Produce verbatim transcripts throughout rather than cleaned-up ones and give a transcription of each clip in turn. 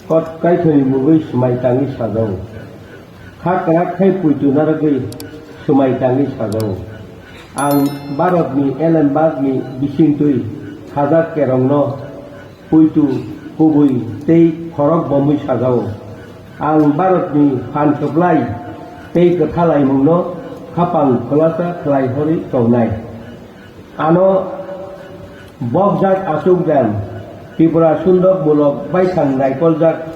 Kot kaithoni mugwi swmai tangwi sajao. Kha kwrak khai puitu narwgwi swmai tangwi sajao. Ang Bharatni elembakni bisingtwi sajak kerongno puitu kubui tei khorok bomwi sajao. Ang Bharatni phan kwplai tei kwthalaimungno khapang khulasa khlai horwi tongnai. Ano bokjak achukjak Tripura sundok mulok baithang naikoljak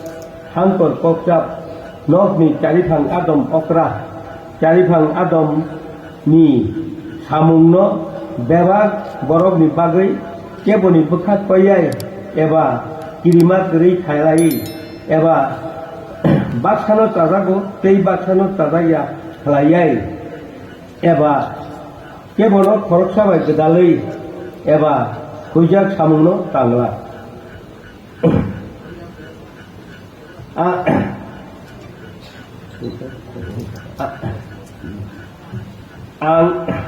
hangkor kokchap nokni chariphang adom okra, chariphang adom ni samungno bebak borokni bagwi keboni bwkha koiyai eba kirima kwrwi khailaiwi eba baksano chajago tei baksano chajakya khlaiyai eba kebono khoroksa bai gwdalwi eba huijak samungno tangla. A-, a-, ang, a-,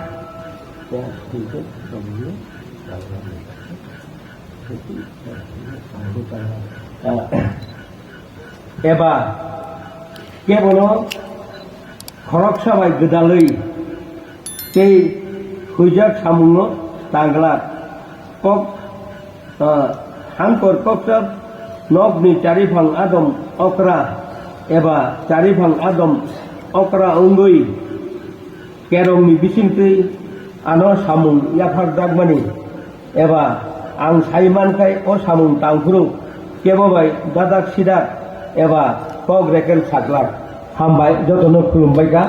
eba kebono khoroksa bai gwdalwi tei huijak samungno tangla. Kok, ah, hangkor kokchap nokni chariphang adom okra eba chariphang adom okra wngwi kerongni bisingtwi ano samung yapharjakmani eba ang sai mankhai o samung tangphuru kebo bai dadak sidak eba kok rekel saklak. Hambai, jotono khulumbai kha.